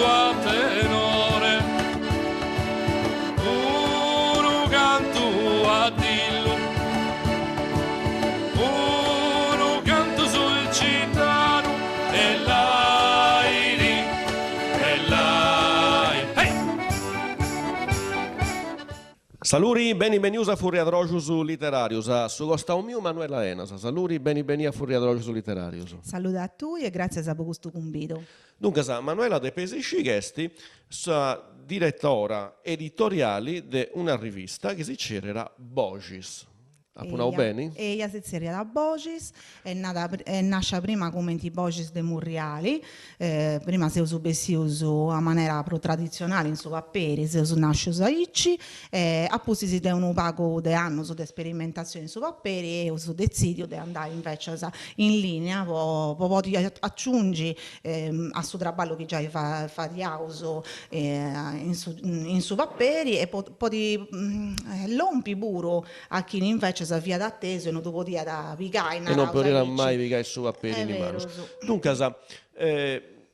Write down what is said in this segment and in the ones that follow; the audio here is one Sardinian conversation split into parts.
cantu a tenore Unu cantu a dillu Unu cantu sulcitanu E lairi e lai hey! Saluri, beni benius a Furriadroxus Literarius. A su costau miu Manuela Enas. Saluri, beni benia a Furriadroxus Literarius. Salude a tui e gràtzias po custu cumbidu. Duncas, Manuela depeis scì ca est sa diretora editoriali de una rivista chi si tzerriat Boxis. Apu nau beni? Eja, si tzerriat Boxis, est nada est nascia prima cumenti Boxis de Murriali, prima seus bessius a manera prus traditzionali in su paperi, seus nascius aici, e a pustis de unu pagu de annus de sperimentatzioni in su paperi eus detzidiu de andai invecias in linea po po podi aciungi a su traballu chi giai fadiaus in su in su paperi e po podi lompi puru a chini invecias fiat atesu e no ddu podiat pigai, E non podiat mai pigai su paperi in is manus. Duncas,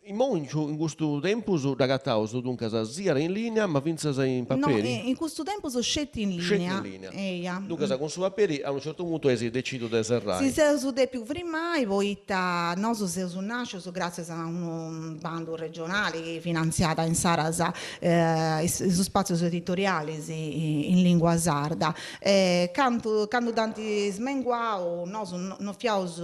immoi in custu tempus dd'agataus duncas siat in linea ma fintzas in paperi? No, in custu tempus sceti in linea. Sceti in linea. Eja. Duncas cun su paperi a unu certu puntu eis decidiu de serrai. Si seus depiu frimai poita nosu seus nascius gratzias a unu bandu regionali chi finantziat insaras is spàtzius editorialis in lìngua sarda e cantu candu dd'ant smenguau nosu no fiaus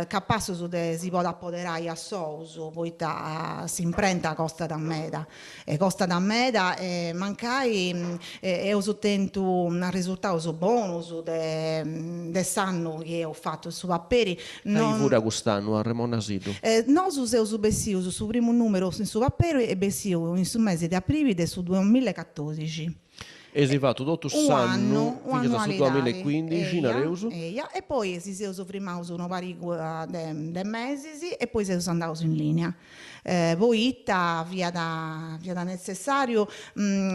capassus de si podi apoderai a solus poita s'imprenta costat meda e costat meda e mancai eus tentu arresurtaus bonus de de s'annu chi eus fatu su paperi Cali fut cust'annu, arremonasiddu? Nosu seus bessius su primu numeru in su paperi est bessiu in su mesi de apribi de su duamilla e catodixi. Eis fatu totu s'annu fintzas a su duamilla e cuindixi, nareus. Eja, e poi si seus frimaus unu parigu de mesis e poi seus andaus in linea. Poita fiat fiat netzessàriu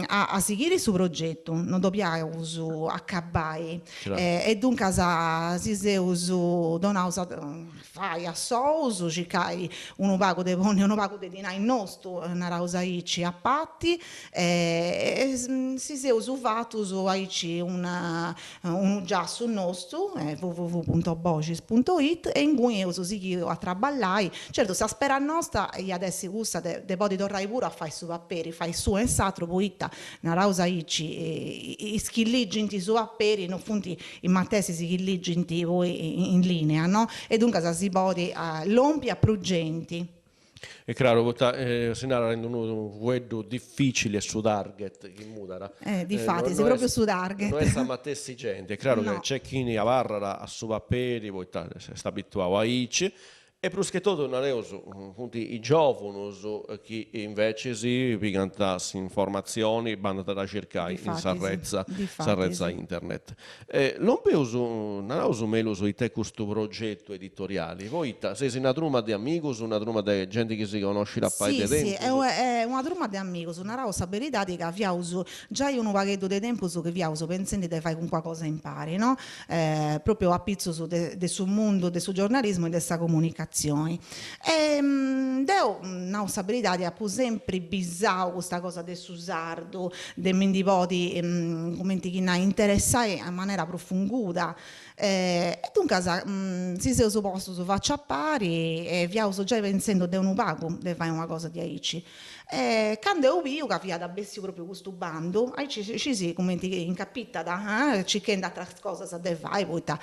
a sighiri su progetu, non dobiaus acabai e duncas si seus donaus a fai a solus, circai unu pagu de ponni unu pagu de dinai nostu, naraus aici, a parti e si seus fatus aici unu giassu nostu, www punto boxis punto it, e inguni eus sighiu a traballai, certu sa spera nosta iat essi cussa de de podi torrai puru a fai su paperi, fai s'unu e s'atru, poita, naraus aici, is chi ligint su paperi no funt is matessis chi ligint poi in linea, no, e duncas si podit lompi a prus genti. Est craru, poita si narat in unu fueddu dificili est su target chi mudat. Difatis, propriu su target. No est sa matessi genti, est craru ca nc'est chini abarrat a su paperi poita est abituau aici e prus che totu nareus funt is giovunus chi invecis pigant s'informatzioni e bandant a dda circai in sa retza, sa retza internet. Lompeus, naraus mellus it'est custu progetu editoriali, poita seis una truma de amigus, una truma de genti chi si connoscit a pai de tempus? Si, si, est una truma de amigus, naraus sa beridadi ca fiaus giai unu pagheddu de tempus chi fiaus pentzendi de fai calincuna cosa impari, no, propriu apitzus de su mundu de su giornalismu e de sa comunicatzioni. E deu, nau sa beridadi, apu sempri bisau custa cosa de su sardu, de mi ndi podi, cumenti chi nai, interessai a manera prus funguda. E duncas si seus postus faci a pari e fiaus giai pentzendu de unu pagu de fai una cosa diaici. E candu eus biu ca fiat bessiu propriu custu bandu, aici scis cumenti incapitat, circhendi ateras cosas de fai, poita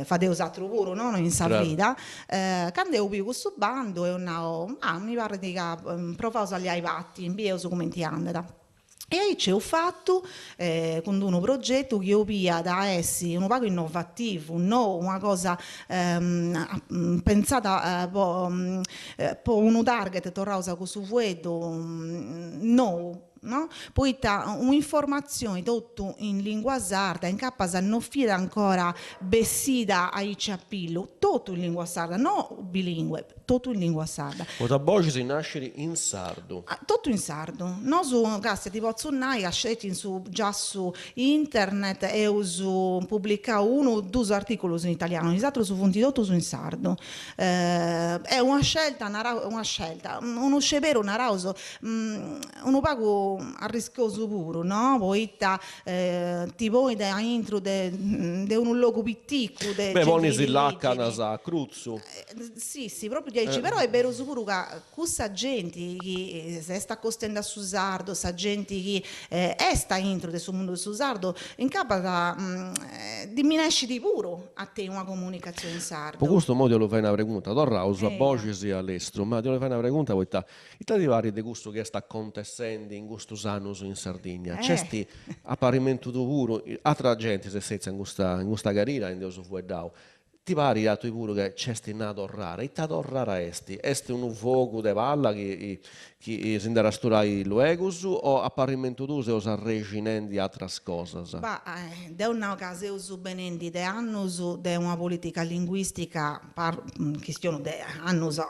fadeus aturu puru no in sa vida, candu eus biu custu bandu eus nau, ah mi parrit ca provaus a liai parti, bieus cumenti andat. E aici eus fatu cun d'unu progetu chi 'oliat essi unu pagu innovativu, nou, una cosa pentzada po po unu target, torraus a cussu fueddu, nou, no, poita un'informatzioni totu in lingua sarda incapas no fiat ancora bessida aici a pillu, totu in lingua sarda, no bilingue. totu in lingua sarda. Poita Boxis nascit in sardu. Totu in sardu. Nosu, castia, ti potzu nai ca sceti in su giassu internet eus publicau unu o dus articulus in italianu, is atrus funt totus in sardu. Est una scelta, naraus, una scelta, unu sceberu, naraus, unu pagu arrischiosu puru, no, poita ti ponit aintru de de unu logu piticu de Beh, ponis làcanas a crutzu. Si, si, propriu diaici, però est berus puru ca cussa genti chi s'est acostendi a su sardu, sa genti chi est aintru de su mundu de su sardu, incapas ddi minescit puru a tenni una comunicatzioni in sardu. Po custu immoi ti 'ollu fai una pregunta, torraus a Boxis a lestru, ma ti 'ollu fai una pregunta poita ita ti parit de cussu chi est acontessendi in custus annus in Sardigna? Nc'est, a parrimentu tuu puru, atra genti s'est setzia in custa in custa cadira e nd'eus fueddau, Ti parit a tui puru che nc'est una torrara? Ita torrara est? Est unu fogu de palla chi chi si nd'at a sturai luegus o a parrimentu tuu seus arrexinendi atras cosas? Bah, deu nau ca seus benendi de annus de una politica linguistica, chistionu de annus a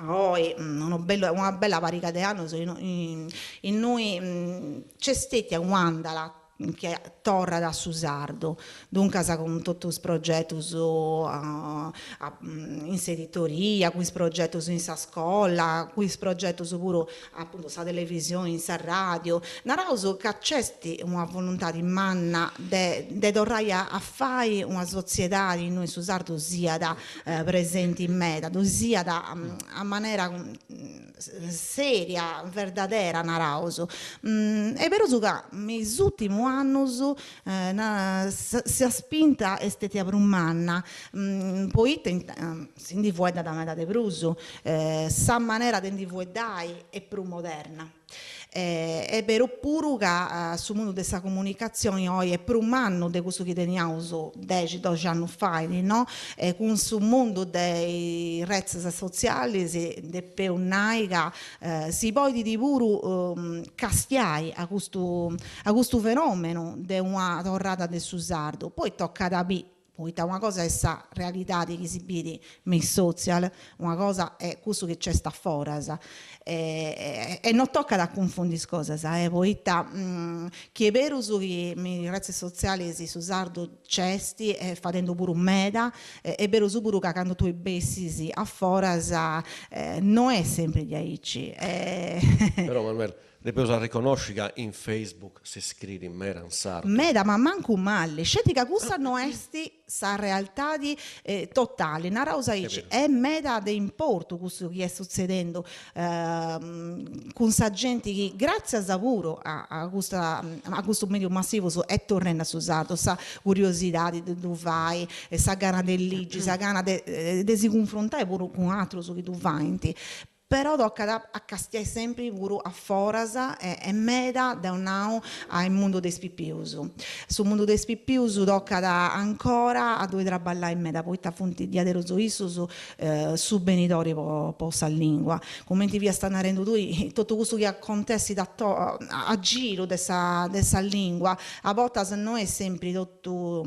oi, unu bellu una bella pariga de annus innui nc'est stetia un'andala chi torrat a su sardu, duncas cun totu is progetus in s'editoria, cun is progetus in sa scola, cun is progetus puru apuntu in sa televisioni, in sa radiu, naraus ca nc'est una voluntadi manna de de torrai a fai una sotziedadi innui su sardu siat presenti meda, ddoi siat a manera seria, verdadera naraus. Est berus ca me is ùrtimus annus sa spinta est stetia prus manna, poita si ndi fueddat meda de prus, sa manera de ndi fueddai est prus moderna. Est beru puru ca su mundu de sa comunicatzioni oi est prus mannu de cussu chi teniaus dexi doxi annus fait, no? E cun su mundu de is retzas sotzialis depeus nai ca si podit puru castiai a custu a custu fenomenu de una torrada de su sardu, poi tocat a biri Poita una cosa est sa realidadi chi si bit me is sotzial, una cosa est cussu chi nc'est a foras. E no tocat a cunfundi is cosas, poita chi est berus chi me is retzes sotzialis su sardu nc'est e fadendu puru meda, est berus puru ca candu tui bessis a foras no est sempri diaici. Però Manuela, Depeus arreconnosci ca in Facebook si scririt meda in sardu. Meda, ma mancu malli. Sceti ca cussa no est sa realtadi totali, naraus aici, est meda de importu cussu chi est sutzedendu cun sa genti chi gràtzias puru a custa a custus medius massivus est torrendi a su sardu, sa curiosidadi de ddu fai, sa gana de ligi, sa gana de de si cunfrontai puru cun atrus chi ddu faint Però tocat a castiai sempri puru a foras e meda, deu nau, a is mundu de is pipius. Su mundu de is pipius tocat ancora a ddoi traballai meda, poita funt diaderus issus su benidori po sa lingua. Cumenti fiast narendu tui, totu cussu chi acontessit a giru de sa de sa lingua, a bortas no est sempri totu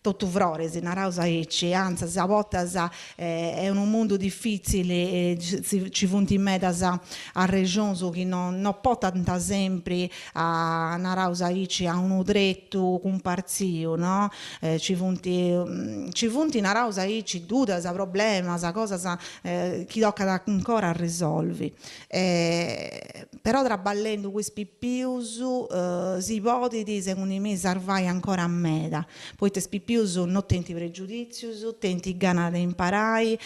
totu frores, naraus aici, antzis a bortas est unu mundu difitzili, nci funt medas arrexonus chi no no portant sempri a, naraus aici, a unu tretu cumpartziu, no, nci funt nci funt, naraus aici, dudas, problemas, cosas chi tocat ancora a risolvi. Però traballendu cun is pipius si podit, segundu mei, sarvai ancora meda, poita is pipius no tenint pregiuditzius, tenint gana de imparai,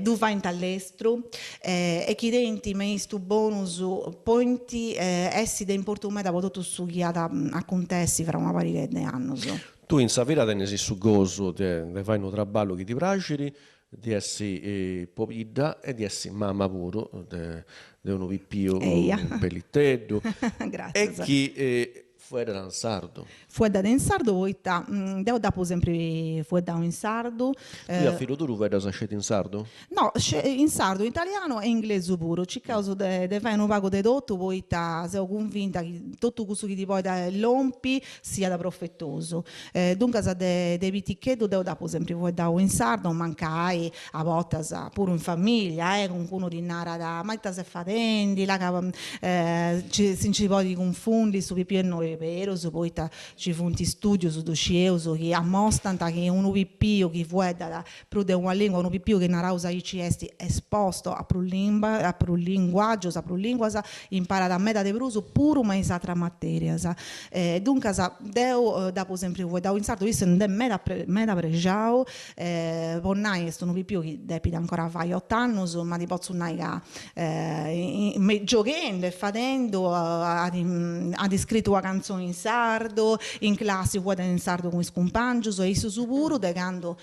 ddu faint a lestru e chi tenint maistus bonus podint essi de importu meda po totu su chi at a acuntessi fra una pariga de annus. Tui in sa vida tenis su gosu de fai unu traballu chi ti praxit Di essi pobidda e di essi mama puru de de unu pipiu belliteddu e chi. Fueddat in sardu. Fueddat in sardu poita deu dd'apu sempri fueddau in sardu. Tui a fillu tuu fueddas sceti in sardu? No, in sardu, italianu e inglesu puru. Circaus de de fai unu pagu de totu poita seu cunvinta chi totu cussu chi ti podit lompi siat profetosu. Duncas de de piticheddu deu dd'apu sempri fueddau in sardu, mancai a bortas puru in familia, cuncunu ti narat ma ita ses fadendi, là ca si nci podit cunfundi su pipiu e no est berus, poita nci funt studius, ddu scieus, chi amostant chi unu pipiu chi fueddat prus de una lingua, unu pipiu chi naraus aici est esposto a prus limba, a prus linguaggius, a prus linguas, imparat meda de prus puru me is atras materias. Duncas deu dd'apu sempri fueddau in sardu, issu nd'est meda meda prexau Po nai est unu pipiu chi depit ancora fai ot'annus, ma ti potzu nai ca gioghendu e fadendu at at scritu una cantzoni in sardu, in classi fueddat in sardu cun is cumpangius e issus puru de candu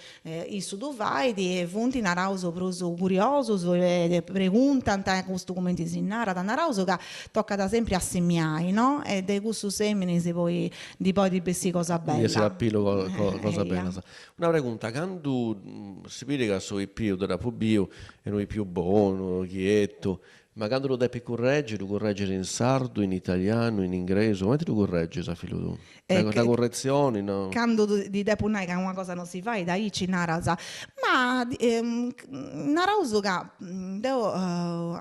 issu ddu fait funt naraus prus curiosus e preguntant custu cumenti si narat, naraus ca tocat sempri a semiai no e de cussus seminis poi ndi podit bessiri cosa bella. Ndi essit a pillu cosa bellas. Una pregunta, candu si biri ca su pipiu deu dd'apu biu, est unu pipiu bonu, chietu, ma candu ddu depis curregi, ddu curregis in sardu, in italianu, in ingresu, cumenti ddu curregis a fillu tuu? Una curretzioni no? Candu ddi depu nai ca una cosa no si fait aici naras, ma naraus ca deu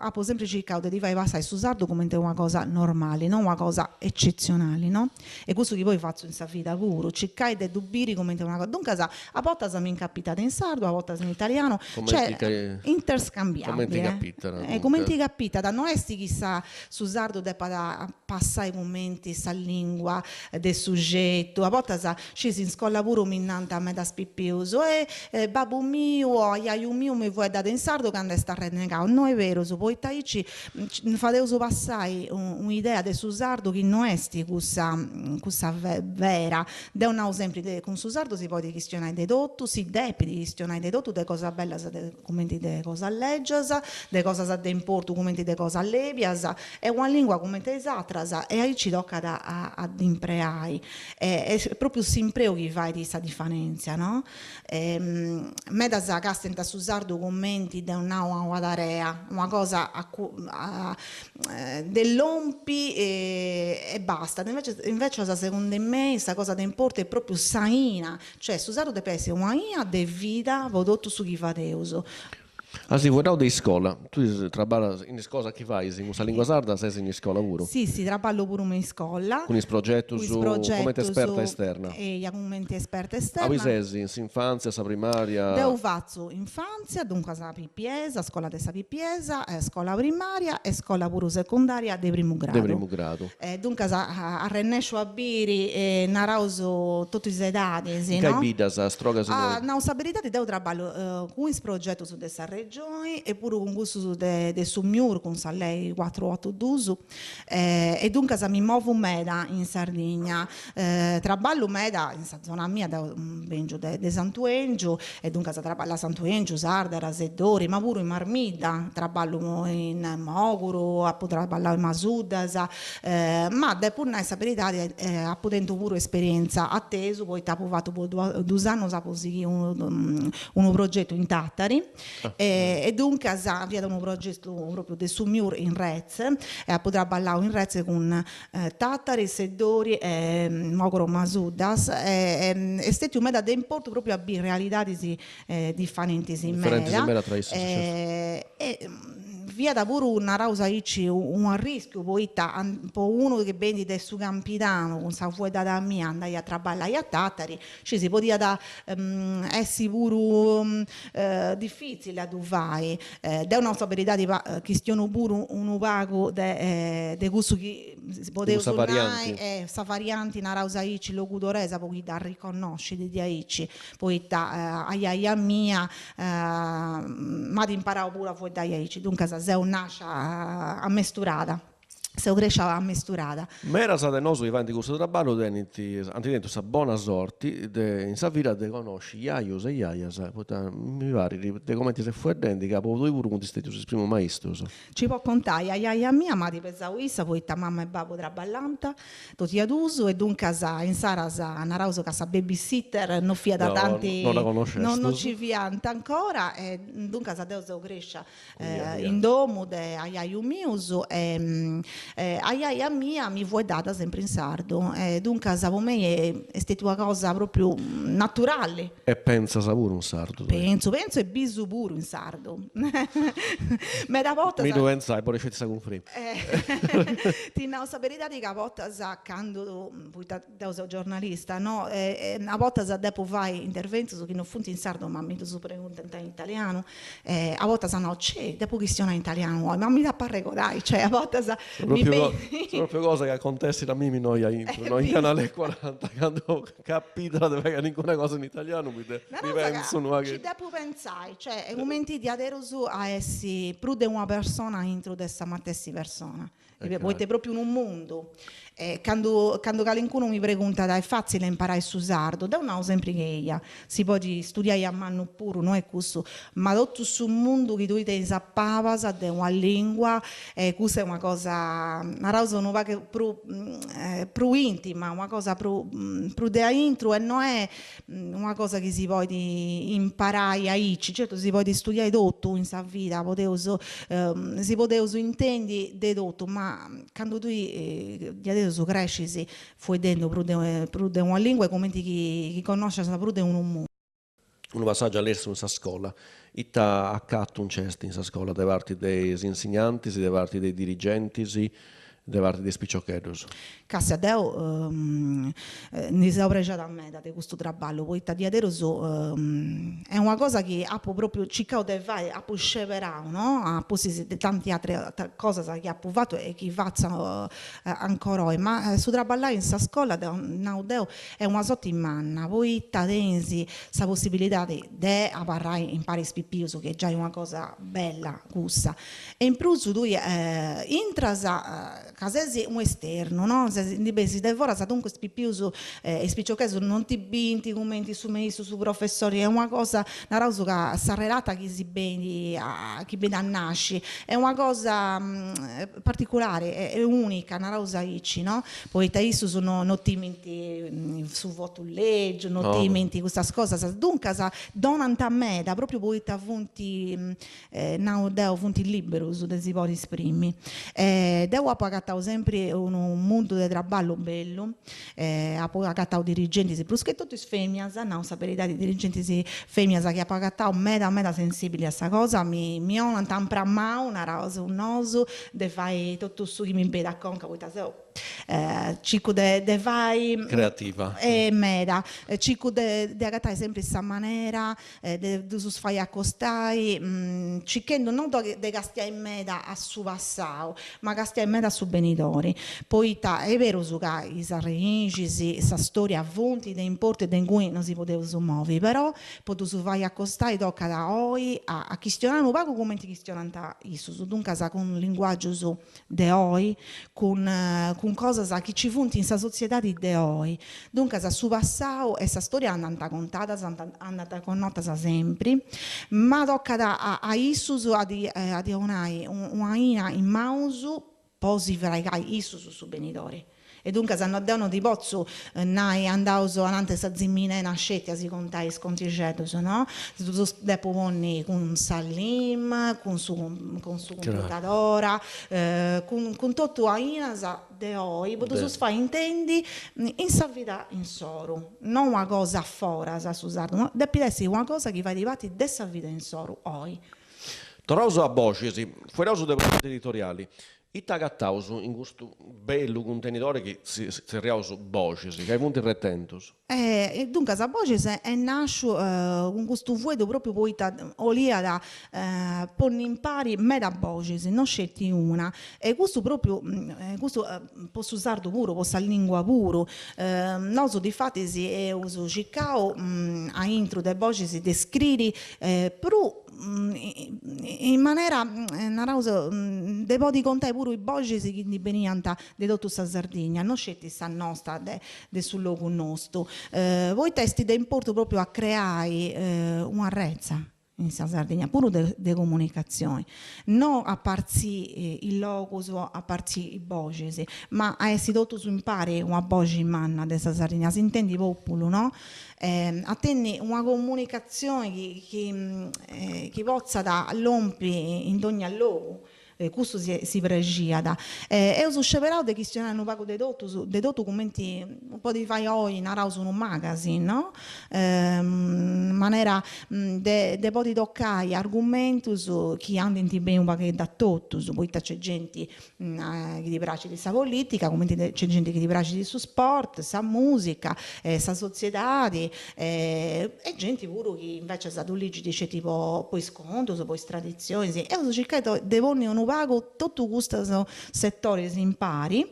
apu sempri circau de ddi fai passai su sardu cumenti una cosa normali, no una cosa eccetzionali no E cussu chi poi fatzu in sa vida puru, circai de ddu biri cumenti una cosa, duncas a bortas mi incapitat in sardu, a bortas in italianu, cioè interscambiabile. Cumenti capitat. Cumenti capitat, no est chi sa su sardu depat passai cumenti sa lingua de sugetu, a bortas scis in scola puru mi nant medas pipius, e babbu miu o aiaiu miu mi fueddat in sardu candu est arrennegau, no est berus, poita aici Fadeus passai un'idea de su sardu chi no est cussa cussa vera. Deu nau sempri de cun su sardu si podit chistionai de totu, si depit chistionai de totu, de cosas bellas cumenti de cosas lègias, de cosas de importu cumenti de cosas lèbias, est una lingua cumenti a is atras e aici tocat a a dd'impreai. Est propriu s'impreu chi fait sa difarentzia no Medas càstiant su sardu cumenti deu nau una tarea, una cosa a de lompi e basta, invecias segundu mei sa cosa de importu est propriu s'aina, cioè su sardu depit essi una aina de vida po totu su chi fadeus. As fueddau de iscola, tui traballas in is cosas chi fais cun sa lingua sarda ses in iscola puru? Si, si, traballu puru me in iscola. Cun is progetus, cumenti esperta esterna? Eia, cumenti esperta esterna. Aubi ses, in s'infantzia, sa primaria? Deu fatzu infantzia, duncas pipiesa, scola de sa pipiesa, scola primaria e scola puru secundaria de primu gradu. De primu gradu. Duncas arrennesciu a biri, naraus, totu is edadis, no? In cali biddas, strogas innoi? Nau sa beridadi deu traballu cun is progetus de sa Regioni e puru cun cussus de su MIUR, cun sa lei cuatru otu dus, e duncas mi movu meda in Sardigna. Traballu meda in sa zona mia, deu bengiu de Santu 'Engiu e duncas traballu a Santu 'Engiu, Sardara, Seddori, ma puru in Marmidda, traballu in Moguru, apu traballau in Masuddas, ma depu nai sa beridadi apu tentu puru esperienza atesu poita apu fatu po dus annus apu sighiu unu progetu in Tatari e duncas fiat unu progetu propriu de su MIUR in retze e apu traballau in retze cun Tatari, Seddori e Mogoro Masuddas e est stetiu meda de importu propriu a biri realidadis difarentis meda e fiat puru, naraus aici, unu arrischiu poita po unu chi benit de su Campidanu cun sa fueddada mia andai a traballai a Tatari, Scis, si podiat essi puru difitzili a ddu fai. Deu nau sa beridadi chistionu puru unu pagu de de cussu chi podeus nai, sa varianti naraus aici logudoresa po chi dda arreconnoscit diaici, poita ajaja mia m'at imparau puru a fueddai aici, duncas seu nascia amesturada. Seu crescia amesturada. Medas de nosu chi faint custu traballu tenint, ant tentu sa bona sorti de in sa vida de connosci jajus e jajas, poita mi parit de cumenti ses fueddendi ca po tui puru funt stetius is primus maistus. Ci po contai, ajaja mia m'at pesau issa poita mama e babbu traballant totu e duus e duncas insaras naraus ca sa babysitter no fiat tanti, no nci fiant ancora e duncas deu seu crescia in domu de ajaju mius e ajaja mia mi fueddat sempri in sardu e duncas po mei est stetia una cosa propriu naturali. E pentzas puru in sardu tui? Pentzu, pentzu e bisu puru in sardu. Meda bortas. Mi ddu pentzai, bolit sceti sa cunfrima. Ti nau sa beridadi ca a bortas candu, poita Deu seu giornalista, no? E a bortas depu fai interventus chi no funt in sardu ma mi ddus preguntant in italianu e a bortas nau, cè, depu chistionai in italianu oi, ma mi depu arregodai, cioè a bortas mi benit. Sa propriu cosa chi acontessit a mimi innoi aintru, no, in Canale 40, candu capitat de fai calincuna cosa in italianu mi pentzu unu pagheddu. Ci depu pentzai, cioè cumenti diaderus a essi prus de una persona aintru de sa matessi persona. Poita est propriu unu mundu. E candu candu calincunu mi preguntat est fatzili a imparai su sardu, deu nau sempri chi eia, si podit studiai a mannu puru, no est cussu, ma totu su mundu chi tui tenis a pabas de una lingua, e cussa est una cosa, naraus unu pagu prus prus intima, una cosa prus prus de aintru e no est una cosa chi si podit imparai aici, certu si podit studiai totu in sa vida, podeus si podeus intendi de totu, ma candu tui diaderus crescis fueddendu prus de prus de una lingua est cumenti chi connoscias prus de unu mundu. Unu passàgiu allestru in sa scola. Ita acatu nc'est in sa scola de parti de is insignantis, de parti de is dirigentis, de parti de is piciocheddus? Càstia, deu ndi seu prexada meda de custu traballu, poita diaderus est una cosa chi apu propriu circau de fai, apu sceberau, no, a pustis de tanti ateras cosas chi apu fatu e chi fatzu ancora oi, ma su traballai in sa scola, deu nau deu, est una sorti manna, poita tenis sa possibilidadi de abarrai impari a is pipius, chi est giai una cosa bella cussa, e in prus tui intras ca ses unu esternu, no, ses, ndi bessis de foras, duncas is pipius e is piciocheddus non ti bint cumenti su maistu, su professori, est una cosa, naraus ca sa relata chi si benit a, chi benit a nasci est una cosa particulari e unica, naraus aici, no, poita issus no no timint su votu lègiu, no timint custas cosas, duncas donant meda propriu poita funt nau deu, funt liberus de si podi esprimi. Deu apu agatau sempri unu mundu de traballu bellu, apu agatau dirigentis, prus che totu is feminas, nau sa beridadi, dirigentis feminas chi apu agatau meda meda sensibilis a sa cosa, mi mi 'onant ampramau, naraus nosu, de fai totu su chi mi benit a conca, poita seu Circu de de fai. Creativa. E meda. Circu de de agatai sempri sa manera de ddus fai acostai, circhendu non de castiai meda a su passau, ma castiai meda a su benidori, poita est berus ca is arrexis, sa storia funt de importu e de inguni no si podeus movi, però po ddus fai acostai tocat oi a chistionai unu pagu cumenti chistionant issus, duncas cun linguagius de oi, cun cun cosas chi ci funt in sa sotziedadi de oi. Duncas su passau e sa storia andant contadas, andant connotas sempri, ma tocat a a issus a ddi a ddi 'onai un'aina in manus po si fraigai issus su benidori. E duncas no deu no ddi potzu nai andaus ananti 'e sa ziminera sceti a si contai is contixeddus, no? Ddus depu ponni cun sa LIM, cun su cun su computadora, cun cun totu ainas de oi po ddus fai intendi in sa vida insoru, no una cosa foras su sardu, ma depit essi una cosa chi fait parti de sa vida insoru oi. Torraus a Boxis, fueddaus de progetu editoriali. Ita agataus in custu bellu cuntenidori chi tzerriaus Boxis, cali funt is retentus? E duncas Boxis est nàsciu cun custu fueddu pròpriu poita 'oliat ponni impari meda boxis, no sceti una, e custu pròpriu custu po su sardu puru, po sa lingua puru. Nosu difatis eus circau aintru de Boxis de scriri prus. in manera, naraus, de podi contai puru is boxis chi ndi beniant de totu sa Sardigna, no sceti sa nosta de de su logu nostu, poita est de importu propriu a creai una retza in sa Sardigna puru de de comunicatzioni, no a partzi is logus o a partzi is boxis, ma a essi totus impari una boxi manna de sa Sardigna, s'intendi populu no, a tenni una comunicatzioni chi chi chi potzat lompi in dogna logu Custu si praxiat. Eus sceberau de chistionai unu pagu de totus, de totu cumenti podit fai oi, naraus, unu magazine, no? In manera de de podi tocai argumentus chi andint beni unu pagheddu a totus, poita nc'est genti chi ddi praxit sa politica, cumenti nc'est genti chi ddi praxit su sport, sa musica, sa sotziedadi e genti puru chi invecias ddu ligit sceti po po is contus, po is traditzionis, eus circau de ponni unu pagu totu custus setoris impari,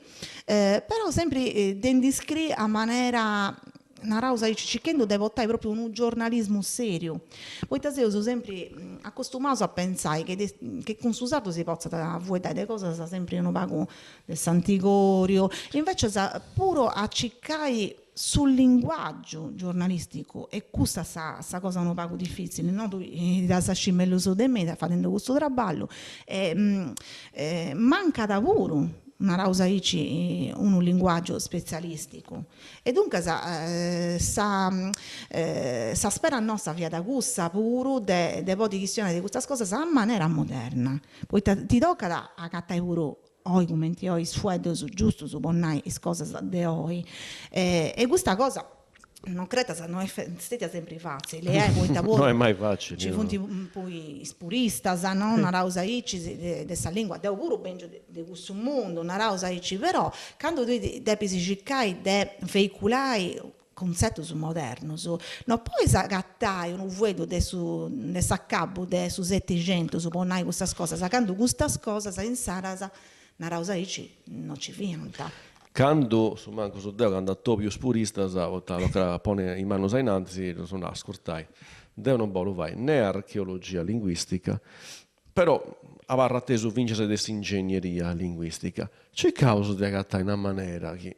però sempri de ndi scriri a manera, naraus aici, circhendu de portai propriu unu giornalismu seriu, poita seus sempri acostumaus a pentzai che cun su sardu si potzat fueddai de cosas sempri unu pagu de s'antigoriu, invecias puru a circai Su linguàgiu giornalìsticu, e custa sa sa cosa unu pagu difìtzili, no, tui ddas scis mellus de mei fadendu custu traballu, mancat puru, naraus aici, unu linguàgiu spetzialìsticu. E duncas sa sa spera nosta fiat cussa puru de de podi chistionai de custas cosas a manera moderna, poita ti tocat a agatai puru oi cumenti oi is fueddus giustus po nai is cosas de oi e custa cosa non cretas no est stetia sempri fatzili eh poita puru no est mai facili nci funt poi is puristas no naraus aici de sa lingua deu puru bengiu de cussu mundu naraus aici però candu tui depis circai de veiculai cuntzetus modernus no pois agatai unu fueddu de su de s'acabu de su setixentus po nai custas cosas candu custas cosas insaras naraus aici no ci fiant. Candu, su mancu deu candu atobiu is puristas poita tocat a ponni is manus a innantis ddus nau, ascurtai, deu non bollu fai ne archeologia linguistica, però abarru atesu finzas de s'ingegneria linguistica, circaus de agatai una manera chi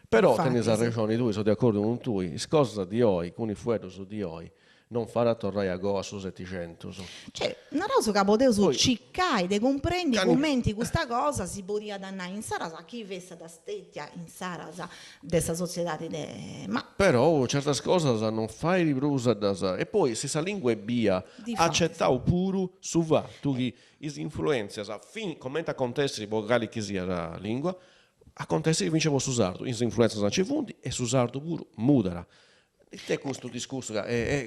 Però tenis arrexoni tui, seu de acordiu cun tui, is cosas di oi, cun is fueddus di oi, non fait a torrai agoa a su setixentus. Cioè, naraus ca podeus circai de cumprendi cumenti custa cosa si podiat nai insaras, chi fessat stetia insaras de sa sotziedadi de ma. Però certas cosas non fait prus a ddas. E poi si sa lingua est bia, acetau puru su fatu chi is influentzias, fin, cumenti acontessit po cali chi siat lingua, Acontessit fintzas po su sardu, is influentzias nci funt e su sardu puru mudat. Ite custu discursu ca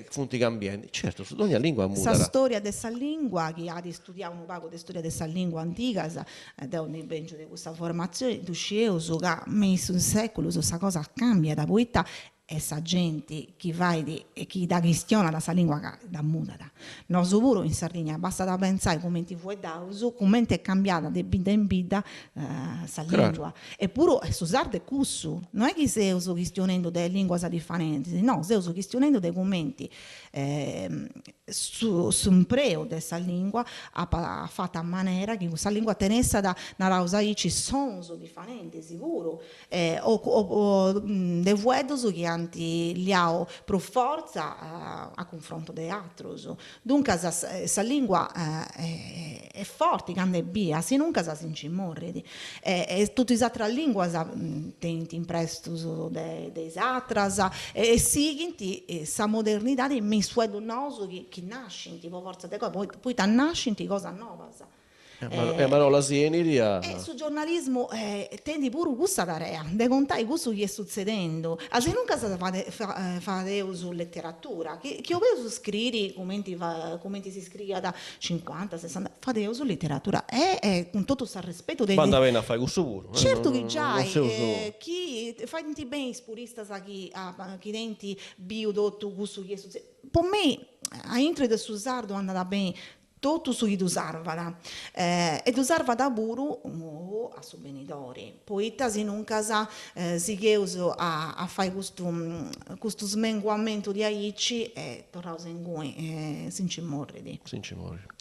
funt cambiendi? Certu, dogna lingua mudat. Sa storia de sa lingua, chi at studiau unu pagu de storia de sa lingua antigas, deu ndi bengiu de custa formatzioni, ddu scieus ca me is seculus sa cosa cambiat, poita Est sa genti chi fait e chi dda chistionat sa lingua ca dda mudat. Nosu puru in Sardigna bastat a pentzai cumenti fueddaus, cumenti est cambiada de bidda in bidda sa lingua. E puru su sardu est cussu, no est chi seus chistionendu de linguas difarentis, no, seus chistionendu de cumenti s'impreu de sa lingua apat fatu a manera chi cussa lingua tenessat, naraus aici, sonus difarentis puru o de fueddus chi ant liau prus fortza a cunfrontu de atrus. Duncas sa lingua est forti candu est bia, sinuncas si nci morrit. E totu is atras linguas tenint imprestus de is atras e sighint sa modernidadi me is fueddus nous chi nascint po fortza de cosa, poita nascint cosas nobas. E amarolla si 'enit a. E su giornalismu tenit puru cussa tarea, de contai cussu chi est sutzedendu, asinuncas fadeus leteratura, chi 'oleus scriri cumenti cumenti si scriiat cincuanta, sessanta, fadeus literatura e cun totu s'arrespetu de. Bandat beni a fai cussu puru. Certu chi giai, chi faint beni is puristas chi chi tenint biu totu cussu chi est sutzedendu, po mei aintru de su sardu andat beni. totu su chi ddu sarvat e ddu sarvat puru a su benidori, poita sinuncas sigheus a fai custu custu smenguamentu diaici e torraus inguni, si nci morrit. Si nci morrit.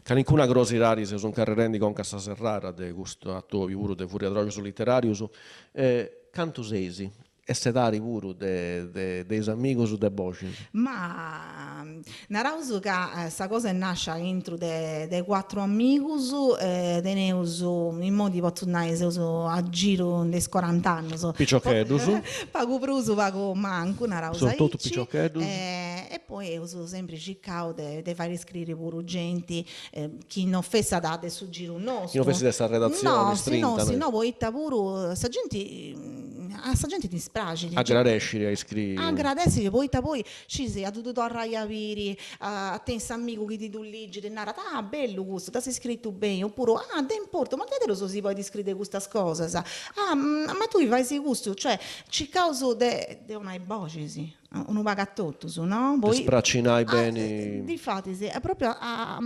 Calincuna crosidadi seus incarrerendi conca a sa serrada de custu atobiu puru de Furriadroxus Literarius, cantu seis E s'edadi puru de is amigus de Boxis. Ma naraus ca sa cosa est nascia intru de cuatru amigus, teneus, immoi ti potzu nai, seus a giru de is corant'annus. Piciocheddus. Pagu prus pagu mancu, naraus aici. Seus totu piciocheddus. E poi eus sempri circau de fai scriri puru genti chi no fessat de su giru nostru. Chi no fessit de sa redatzioni strinta. No, si no poita puru sa genti a sa genti dispraxit. Agradesciri a iscriri. Agradesciri poita poi scis a ddu torrai a biri, a tenni s'amigu chi ti ddu ligit e narat, ah bellu custu, dd'as iscritu beni, opuru ah de importu, ma diaderus si podit iscriri de custas cosas, ah ma tui fais custu, cioè circaus de 'onai boxis unu pagu a totus, no? De spracinai beni. Difatis, est propriu a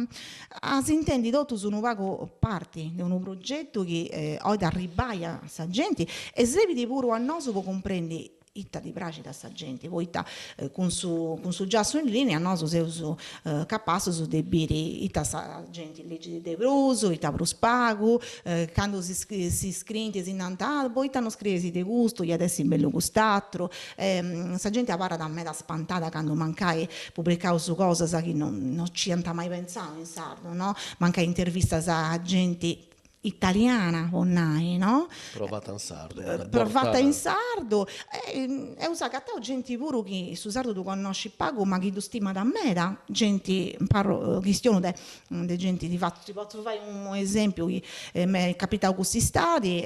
a s'intendi totus unu pagu parti de unu progetu chi 'olit arribbai a sa genti e srebit puru a nosu po cumprendi ita ddi praxit a sa genti, poita cun su cun su giassu in linea nosu seus capassus de biri ita sa genti ligit de prus, ita prus pagu, candu si si scrint si nant ah poita no scrieis de custu, iat essi bellu cust'aturu Sa genti abarrat meda spantada candu mancai publicaus cosas chi no no ci iant mai pentzau in sardu, no? Mancai intervistas a genti italiana, po nai, no? Però fata in sardu. Però fata in sardu e eus agatau genti puru chi su sardu ddu connoscit pagu ma chi ddu stimat meda, genti, parru, chistionu de de genti ti fatzu, ti potzu fai unu esempiu chi m'est capitau cust'istadi,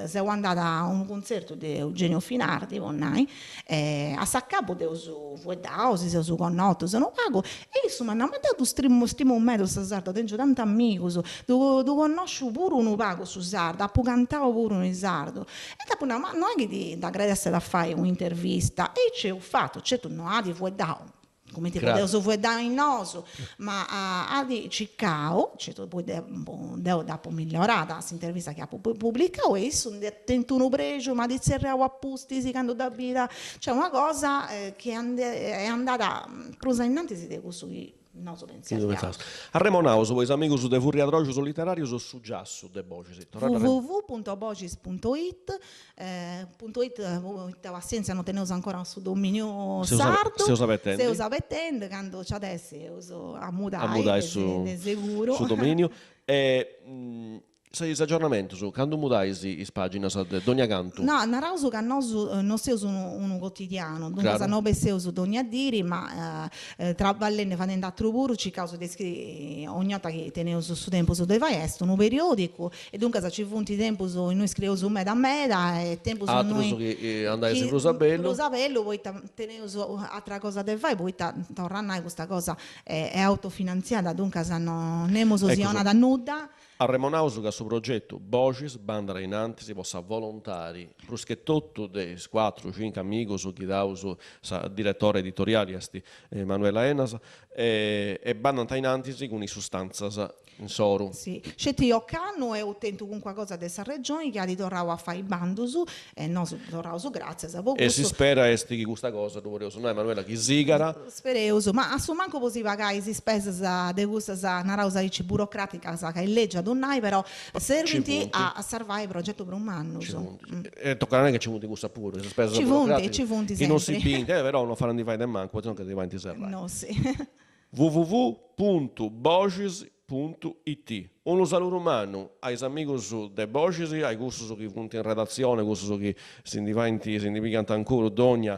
seu andada a unu cuntzertu de Eugenio Finardi, po nai, e a s'acabu dd'eus fueddau, si seus connotus unu pagu, e issu m'at nau, ma deu ddu stimu stimu meda su sardu, tengiu tanti amigus, ddu ddu connosciu puru unu pagu su sardu, apu cantau puru in sardu, e dd'apu nau, ma no est chi ti dd'agradessit a fai un'intervista, e aici eus fatu, certu no at fueddau Cumenti podeus fueddai nosu, ma at circau, certu poi deu dd'apu migliorada s'intervista chi apu publicau e issu nd'at tentu unu prexu, m'at tzerriau a pustis candu dd'at bida, cioè una cosa chi est andada prus ainnantis de cussu chi nosu pentziaiaus. Arremonaus po is amigus de Furriadroxus Literarius su giassu de Boxis. www.boxis.it Punto it, poita passientzia no teneus ancora su dominiu sardu. Seus abetendi. Seus abetendi, candu nci at essi eus a mudai, a mudai de seguru. Su dominiu. E is agiornamentus, candu mudais is paginas de dogna cantu? No, naraus ca nosu no seus unu cotidianu, duncas no besseus dogna diri, ma Traballendi fadendi atru puru circaus de scriri ogni 'orta chi teneus su tempus de fai, est unu periodicu e duncas ci funt tempus innui scrieus meda meda e tempus innui Atrus chi andais prus a bellu. Prus a bellu poita teneus atra cosa de fai, poita torru a nai custa cosa est autofinantziada, duncas no nemus si 'onat nudda. Arremonaus ca su progetu Boxis bandat a in antis po sa volontadi, prus che totu de is cuatru, cincu amigus chi daus sa diretora editoriali est Manuela Enas, e bandant a in antis cun is sustantzas insoru. Si, sceti ocannu eus tentu calincuna cosa de sa Regioni chi at torrau a fai bandus e nosu torraus gràtzias po cussu. E s'ispera est chi custa cosa, ddu podeus nai Manuela, chi sigat. Spereus, ma a su mancu po si pagai is ispesas de cussas, naraus aici, burocraticas, ca est lègiu a ddu nai, però serbint a sarvai progetus prus mannus. Ci funt. E tocat a nai ca ci funt cussas puru, is ispesas burocraticas. Ci funt, ci funt sempri. Chi non si bint, però non fait a ndi fai de mancu, poita no nche ddi faint serrai. No si. www.boxis Puntu it. Unu saludu mannu a is amigus de Boxis, a cussus chi funt in redatzione, cussus chi si ndi faint, si ndi pigant incuru dogna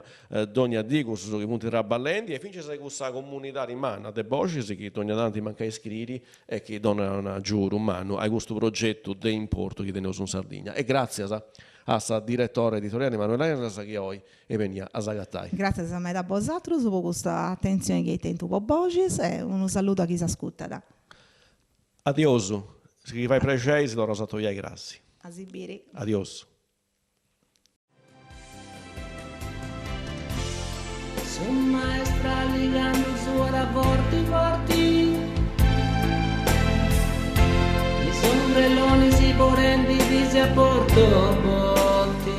dogna dì, cussus chi funt traballendi e fintzas a cussa comunidadi manna de Boxis chi dogna tanti mancai scriri e chi donat un'agiudu mannu a custu progetu de importu chi teneus in Sardigna. E gràtzias a sa diretora editoriali Manuela Enas chi oi est benia a s'agatai. Gràtzias meda a bosatrus po custa atentzioni chi eis tentu po Boxis e unu saludu a chi s'ascurtat. Adiosu, si fait prexei si torraus a atobiai crasi. A si biri. Adiosu. Su maestrali candu suorat forti forti. a Porto Botti.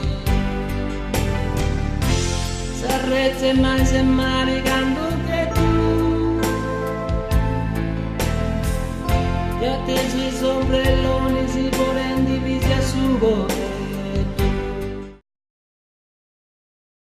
S'arrezza mai se mari candu che tu. E attesu is ombrellonis ponendi bisi a su poderi.